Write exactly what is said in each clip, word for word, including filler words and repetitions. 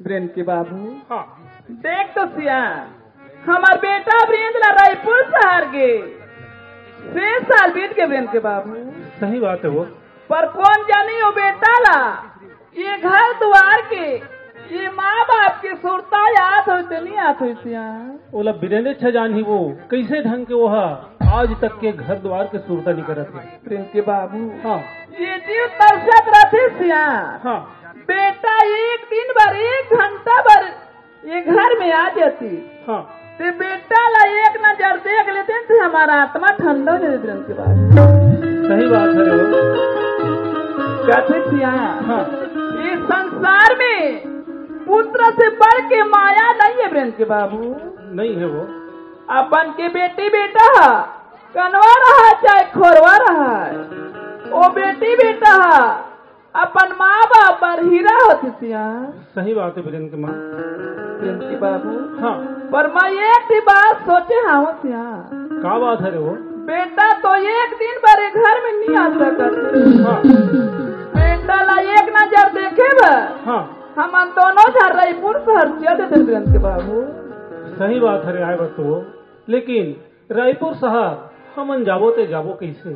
प्रेम के बाबू। हाँ। देख तो सिया, हमार बेटा वीरेंद्र ला रायपुर शहर गे, छह साल बीत गे प्रेम के बाबू। सही बात है वो। पर कौन जानी वो बेटा ला ये घर दुआर के, ये माँ बाप के सुरता याद होय ते नहीं याद होय सिया। ओला वीरेंद्र छह जान ही वो कैसे ढंग के वो हा आज तक के घर दुआर के सुरता नहीं करत है। प्रेम के बाबू। हाँ। ये जीव तरसत रथे सिया। हाँ। बेटा एक दिन बर, एक घंटा बर ये घर में आ जाती। हाँ। ते बेटा ला एक नजर देख लेते ते हमारा आत्मा ठंडा हो जाते प्रेम के बाबू। सही बात है रे। कहते सिया। हाँ। ये संसार में पुत्र से बढ़ के माया नहीं है प्रेम के बाबू। नहीं है वो। अपन के बेटी बेटा हा, कनवा रहा चाहे खोरवा रहा है, वो बेटी बेटा हा अपन माँ बाप बर हीरा होती सिया। सही बात है प्रेम के माँ। प्रेम के बाबू। हाँ। पर मैं एक ही बात सोचे हाँ सिया। का बात है रे वो? बेटा तो एक दिन बर ये घर में नहीं आ सकत। हाँ। बेटा ला एक नजर देखे बर हाँ। हम दोनों झन रायपुर शहर चल देते प्रेम के बाबू। सही बात है रे, आए बात तो वो। लेकिन रायपुर शहर हमन जाबो ते जाबो कैसे?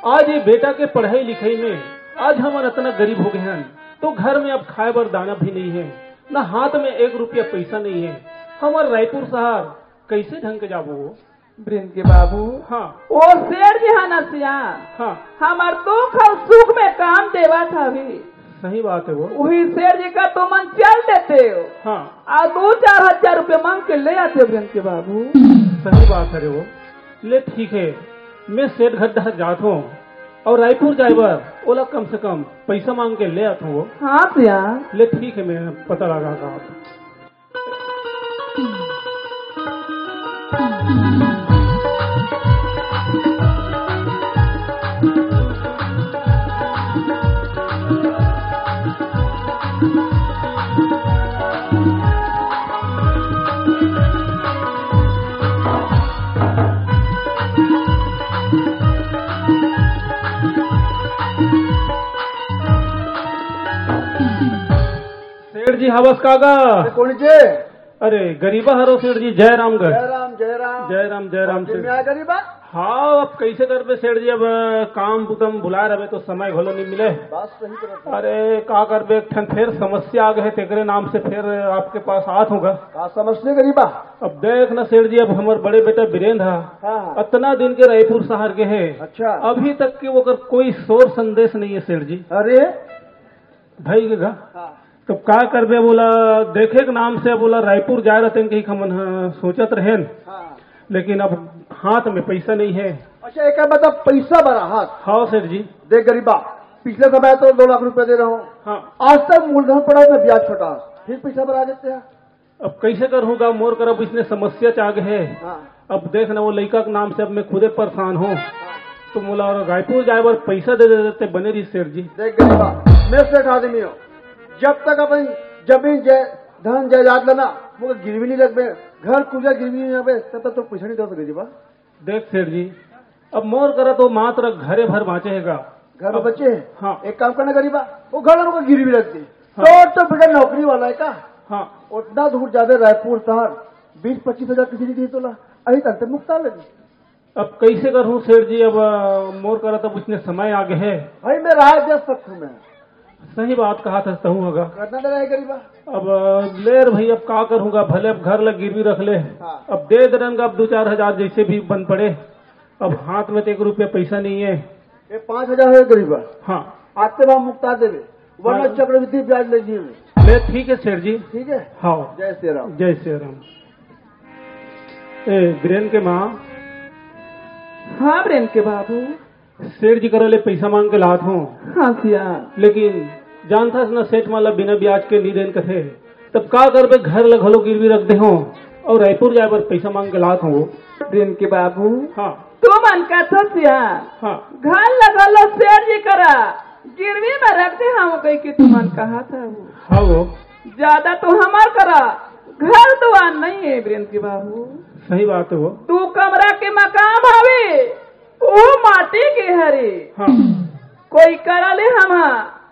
आज ये बेटा के पढ़ाई लिखाई में आज हमन अतना गरीब हो गए हन, तो घर में अब खाए बर दाना भी नहीं है, न हाथ में एक रुपया पैसा नहीं है। हमर रायपुर शहर कैसे ढंग के जाबो वो? प्रेम के बाबू। हाँ। वो सेठ जी हा ना सिया। हाँ। हमार दुख और सुख में काम देवत हवे। सही बात है वो। वही सेठ जी का तुमन चल देते हो। हाँ। आ दो चार हजार रुपये मांग के ले आते हो प्रेम के बाबू। सही बात है रे वो। ले ठीक है, मैं सेठ घर डहर जात हूँ और रायपुर जाए बर ओला कम से कम पैसा मांग के ले आत हूँ वो। हाँ सिया। ले ठीक है, मैं पता लगा का। सेठ जी हवस का गा? अरे कौन जी? अरे गरीबा हरो सेठ जी, जय राम गा। जय राम, जय राम। जय राम, जय राम सेठ। मैं गरीबा। हाँ, अब कैसे करबे सेठ जी, अब काम बुतम भुला रहे तो समय घलो नहीं मिले। बात सही करत है। अरे का करबे, एक ठन फिर समस्या आ गए, तेकरे नाम से फिर आपके पास आत हूँ गा। का समस्या गरीबा? अब देख ना सेठ जी, अब हमर बड़े बेटा वीरेंद्र हा, हाँ, हाँ। अतना दिन के रायपुर शहर के है। अच्छा। अभी तक के ओकर कोई शोर संदेश नहीं है सेठ जी। अरे। भाई के गा। हाँ। तो का करबे बोला, देखे के नाम से बोला रायपुर जाए रहते कहीं हमन ह सोचत रहेन। हाँ। लेकिन अब हाथ में पैसा नहीं है। अच्छा, एक बात, पैसा बड़ा हाथ। हाँ सेठ जी। देख गरीबा, पिछले समय तो दो लाख रुपए दे रहा हूँ। हाँ। आज तक मूलधन पड़ा, मैं ब्याज छुटा, फिर पैसा बढ़ा देते हैं। अब कैसे करहूँ गा, मोर करब इसने समस्या चाग है। हाँ। अब देख ना, वो लइका के नाम से अब मैं खुदे परेशान हूँ। हाँ। तो मोला रायपुर जाए बर पैसा दे देते बने रही सेठ जी। देख गरीबा, मैं सेठ आदमी हूँ, जब तक अपन जमीन जय धन जायदाद लेना, वो गिरवी नहीं रखबे, घर कुरिया गिरवी नहीं रखबे, तब तक तो पैसा नहीं दे सकते गरीबा। देख सेठ जी, अब मोर करा तो मात्र घरे भर बाँचे हे गा। घर में अब बचे हे? हाँ। एक काम करना गरीबा, वो घर में गिरवी रख दे। हाँ। तो, तो बेटा नौकरी वाला है का? हाँ। उतना दूर जाबे रायपुर शहर, बीस पच्चीस हजार किसी ने दी तोला, अही तक ते मुक्ता लगी। अब कैसे करूँ सेठ जी, अब अ, मोर करा तब उसने समय आ गए है। भाई मैं राय दे सकता हूँ मैं। सही बात कहा था तहूँ हगा। करना देना है गरीबा। अब अ, ले रे भाई, अब का करूँगा, भले अब घर लग गिरवी रख ले। हाँ। अब दे देना का, अब दो चार हजार जैसे भी बन पड़े। अब हाथ में तो एक रुपया पैसा नहीं है। ये पाँच हजार है गरीबा। हाँ। आते भाव मुक्ता देवे, वरना हाँ। चक्रवृद्धि ब्याज ले जी में। ले ठीक है सेठ जी। ठीक है। हाँ। जय श्री राम। जय श्री राम। ए वीरेन के माँ। हाँ वीरेन के बाबू। सेठ जी करा ले पैसा मांग के लात हूँ। हाँ सिया। लेकिन जानथस ना सेठ मन ला बिना ब्याज के नी देन कथे, तब का करबे, घर ला घलो गिरवी रख दे हूँ और रायपुर जाए बर पैसा मांग के लात हूँ। वीरेन के बाबू। हाँ। तुमन कथस सिया। हाँ। घर ला घलो सेठ जी करा गिरवी में रख दे हूँ कह के तुमन कहा था वो। हाँ वो। ज्यादा तो हमार करा घर दुआर नहीं है वीरेन के बाबू। सही बात है वो। दो कमरा के मकान हवे, वो माटी के हरे। हाँ। कोई करा ले हम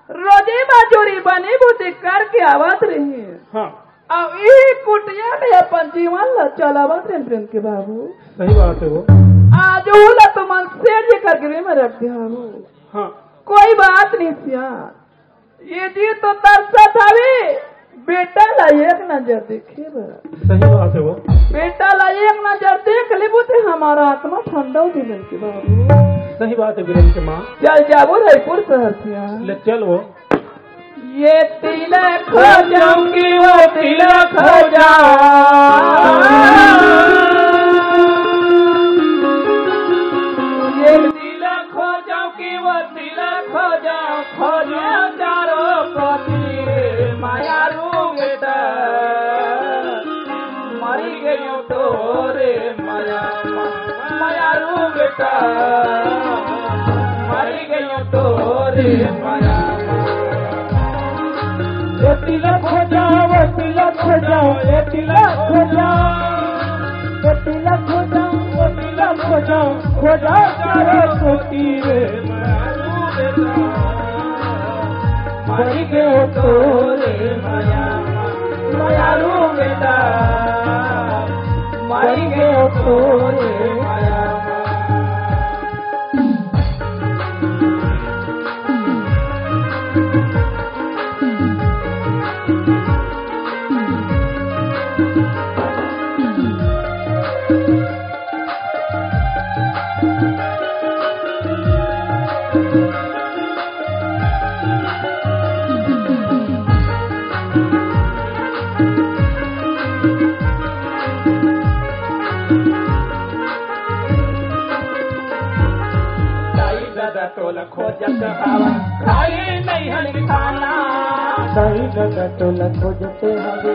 रोजी मजूरी बनी बूती करके आवत रही। हाँ। अउ इही कुटिया में अपन जीवन ला चलावत रहे प्रेम के बाबू। सही बात है वो। आज वो ला तुमन सेठ जी कर गिरवी में रख दे हो। हाँ। कोई बात नहीं सिया। ये जी तो तरसत हवे, बेटा ला एक नजर देखे बर। सही बात है वो। बेटा ला एक नजर देख लेबो ते हमारा आत्मा ठंडा हो जाए के बाबू। सही बात है बिरेन के माँ। चल जाबो रायपुर शहर से। ले चल वो। ये तिलक खोजो कि वो तिलक खोजो। ये तिलक खोजो कि वो तिलक खोजो, खोजो चारों पति रे मयारू बेटा। मरी गयो तोरे मया, मयारू बेटा। मरी गयो तोरे मया। ये तिलक खोजो, वो तिलक खोजो, ये तिलक खोजो। ये तिलक खोजो, वो तिलक खोजो, खोजो चारों पति रे। मरी गयो तोरे मया, मयारू बेटा। मरी गयो तोरे मया। दाई ददा तोला खोजत हवन, खाए नैहन खाना। दाई ददा तोला खोजते हवे।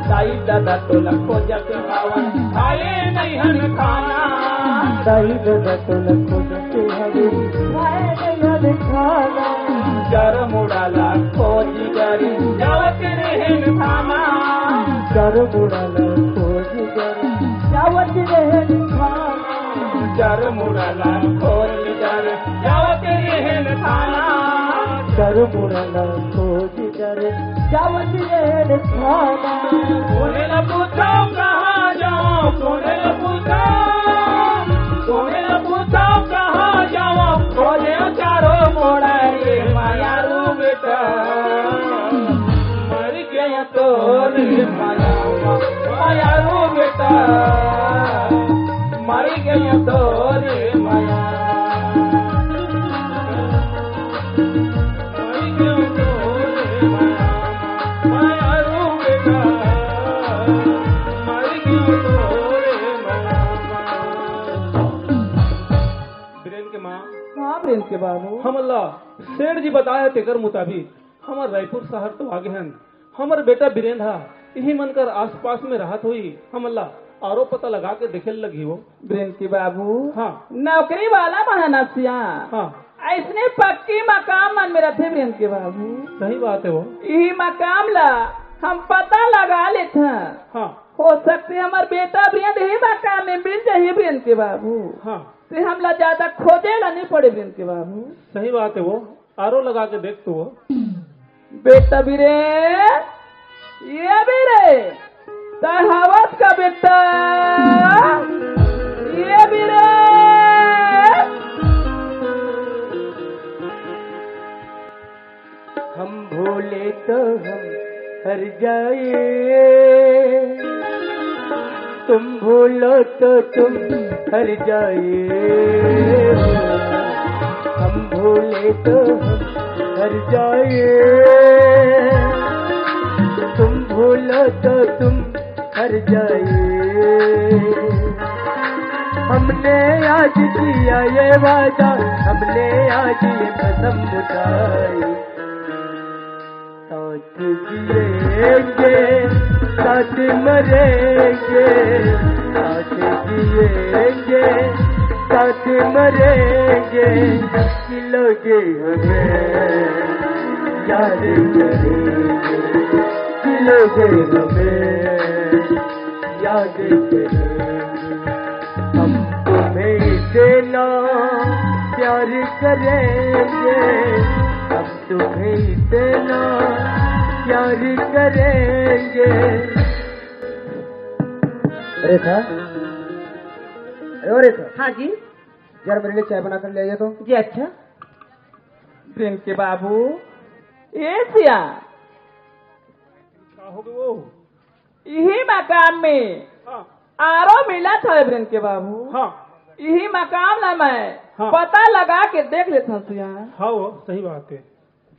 दाई ददा तोला खोजत हवन, खाए नैहन खाना। दाई ददा तोला खोजते हवे। खाए नैहन खाना। चार मुड़ा ला खोज करी, जावत रहेन थाना। चार मुड़ा ला खोज करी, जावत रहेन थाना। चार मुड़ा ला खोज करी, जावत रहेन थाना। चार मुड़ा ला खोज करे, जावत रहेन थाना। कोने ला पूछो कहाँ जाओ, कोने ला पूछो, कोने ला पूछो कहाँ जाओ, खोजे चारों मुड़ा रे मयारू बेटा। मरी गयो तोरे मया, मयारू बेटा। मरी गयो तोरे मया। बिरेन के माँ। हाँ, बिरेन के बाबू। हमन ला सेठ जी बताए हे, तेकर मुताबिक हमर रायपुर शहर तो आगे हन। हमर बेटा बिरेन ह इही मन कर आसपास में रहत होही, हमन ला आरो पता लगा के देखे ल लगही वो। बिरेन के बाबू, हाँ। नौकरी वाला मन ह नसिया। हाँ। अइसने पक्की मकान मन में रथे बिरेन के बाबू। सही बात है वो। इही मकान ला हम पता लगा लेथन। हाँ। हो सकथे हमर बेटा बिरेन इही मकान में मिल जाही बिरेन के बाबू। हाँ। ते हमला ज्यादा खोजे ला नहीं पड़े बिरेन के बाबू। सही बात है वो। आरो लगा के देख तो वो। बेटा बिरेन, ये बिरेन, तैं हवस का बेटा? ये बिरेन। हम भूले तो हम हर जाए, तुम भूलो तो तुम हर जाए। हम भूले तो हम हर जाए, तुम भूलो तो तुम हर जाए। हमने आज किया ये वादा, हमने आज ये कसम उठाई। साथ जिएंगे, साथ मरेंगे, साथ जिएंगे, साथ मरेंगे। मिलोगे हमें, याद करेंगे। मिलोगे हमें, याद करेंगे। हम तुम्हें इतना प्यार करेंगे, हम तुम्हें इतना प्यार करेंगे। रेखा, अरे ओ रेखा, हाँ जी। जरा मेरे लिए चाय बना कर ले आइए तो। जी अच्छा। प्रेम के बाबू, ए सिया। का हो गए वो? इही मकान में हाँ। आरो मिलत हवे प्रेम के बाबू। हाँ। इही मकान ला मैं हाँ। पता लगा के देख लेत हूँ सिया। हाँ वो सही बात है।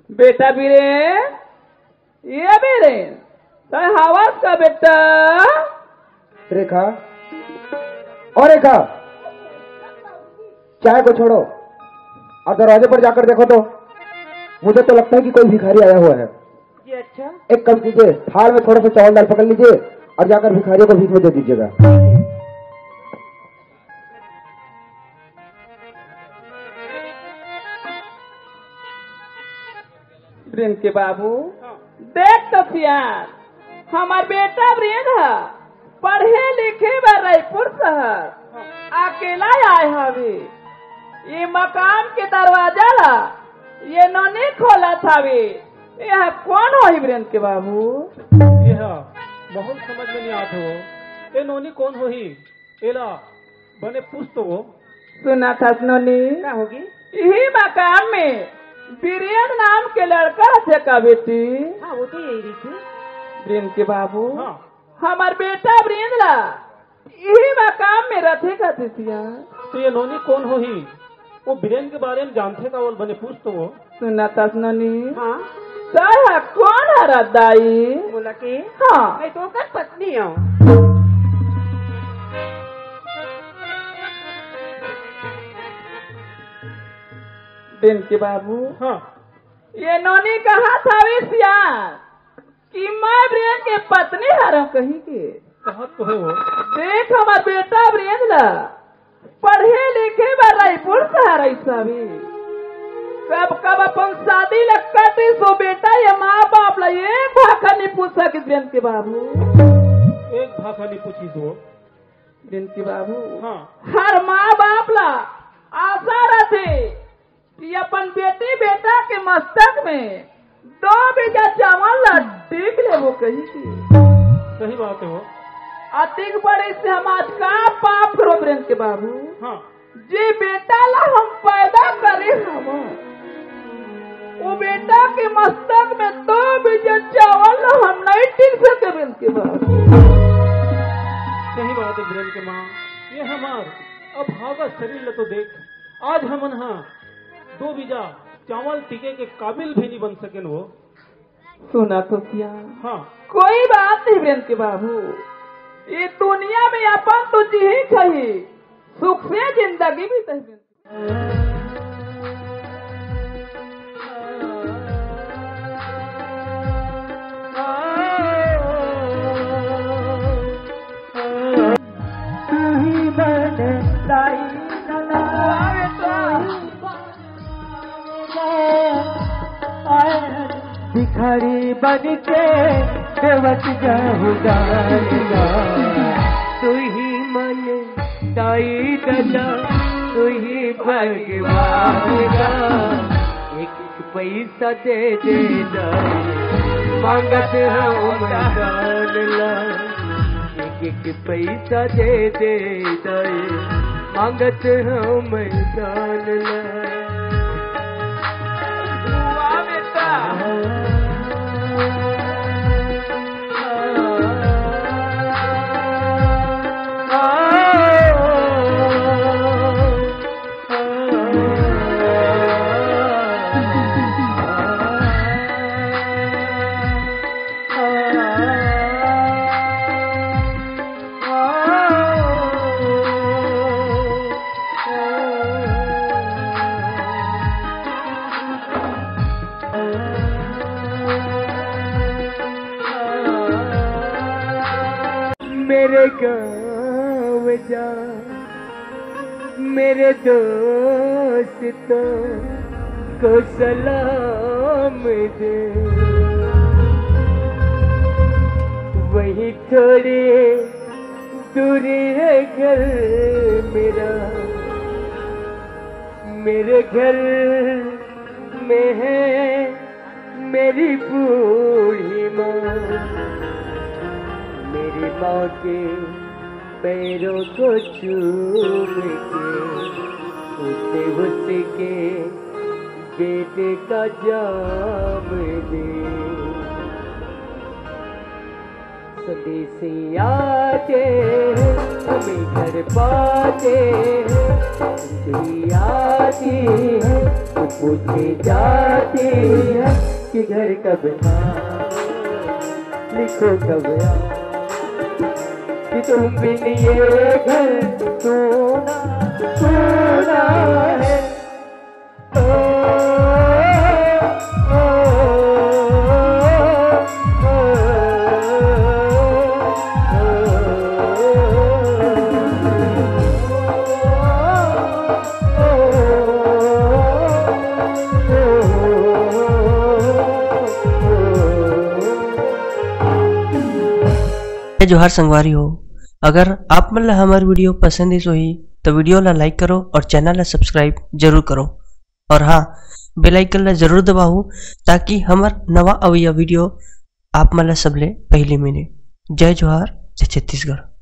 बेटा बीरेन, ए बीरेन, तैं हवस का बेटा? रेखा, और रेखा, चाय को छोड़ो और दरवाजे पर जाकर देखो तो, मुझे तो लगता है कि कोई भिखारी आया हुआ है। जी अच्छा। एक काम कीजिए, थाल में थोड़ा सा चावल दाल पकड़ लीजिए और जाकर भिखारियों को भीख में दे दीजिएगा। प्रेम के बाबू, हाँ। देख तो सियान, हमार बेटा वीरेंद्र ह पढ़े लिखे बर रायपुर शहर हाँ। अकेला आए हवे। ये मकान के दरवाजा ला ये नोनी खोलत हवे। यह कौन होही प्रेम के बाबू? यह बहुत समझ में नहीं आत हो। ये नोनी कौन होही? एला बने पूछ तो वो। सुनत हस नोनी? का होगी? इही मकान में बीरेन नाम के लड़का रथे का बेटी? हाँ, वो तो यही रही थी। बीरेन के बाबू, हाँ। हमार बेटा बीरेन ला इही मकान में रथे का दीदिया। तो ये नोनी कौन होही? वो बीरेन के बारे में जानथे का? वो बने पूछ तो वो। सुनत हस नोनी? हाँ। तोर ह कोन हरा दाई? बोला के? हाँ। मैं तो ओकर पत्नी हूँ। प्रेम के बाबू। हाँ। ये नोनी कहा था सियान कि मैं बीरेन के पत्नी हरव कही के। कहत तो है वो। देख हमार बेटा बीरेन ला पढ़े लिखे बर रायपुर शहर आई सावी। कब कब अपन शादी ला कटिस वो बेटा, ये माँ बाप ला एक भाखा नहीं पूछ सकिस बीरेन के बाबू। एक भाखा नहीं पूछिस वो। बीरेन के बाबू। हाँ। हर माँ बाप ला आशा रथे कि अपन बेटी बेटा के मस्तक में दो बीघा चावल ला टीक लेबो कही के। सही बात है वो। अतिक बड़े से हम आज का पाप करो बीरेन के बाबू। हाँ। जे बेटा ला हम पैदा करे हवन, वो बेटा के मस्तक में दो बीघा चावल ला हम नहीं टीक सके बीरेन के बाबू। सही बात है बीरेन के माँ, ये हमार अभागा शरीर ला तो देख, आज हमन हा दो बीघा चावल टीके के काबिल भी नहीं बन सकेन वो। सुनत हस सियान। हाँ। कोई बात नहीं बीरेन के बाबू, ये दुनिया में अपन तो जी ही खही, सुख से जिंदगी भी तही बीरेन। तू ही बन दाई दादा। भिखारी बन के बेवस जाहूँ जान ला। तू ही मन दाई दादा, तू ही भगवान गा। एक एक पैसा दे दे दाई, मांगत हूँ मैं दान ला। एक एक पैसा दे दे दाई, मांगत हूँ मैं दान ला। वाह बेटा। मेरे गाँव जा, मेरे दोस्तों को सलाम दे। वहीं थोड़ी दूरी है घर मेरा। मेरे घर में है मेरी बूढ़ी माँ, मेरी माँ के पैरों को चूम के उसे उसके बेटे का जाम दे। संदेश आते हैं, हमें घर पाते हैं, चिट्ठी आती है, तो पूछे जाते हैं कि घर कब आ, लिखो कब आ, कि तुम बिन ये घर सूना सूना है। जय जोहार संगवारी हो, अगर आप मन ला हमर वीडियो पसंद आइस होही तो वीडियो ला लाइक करो और चैनल ला सब्सक्राइब जरूर करो। और हाँ, बेल आइकन ला जरूर दबाओ, ताकि हमर नवा अवइया वीडियो आप मन ला सबले पहले मिले। जय जोहार, जय छत्तीसगढ़।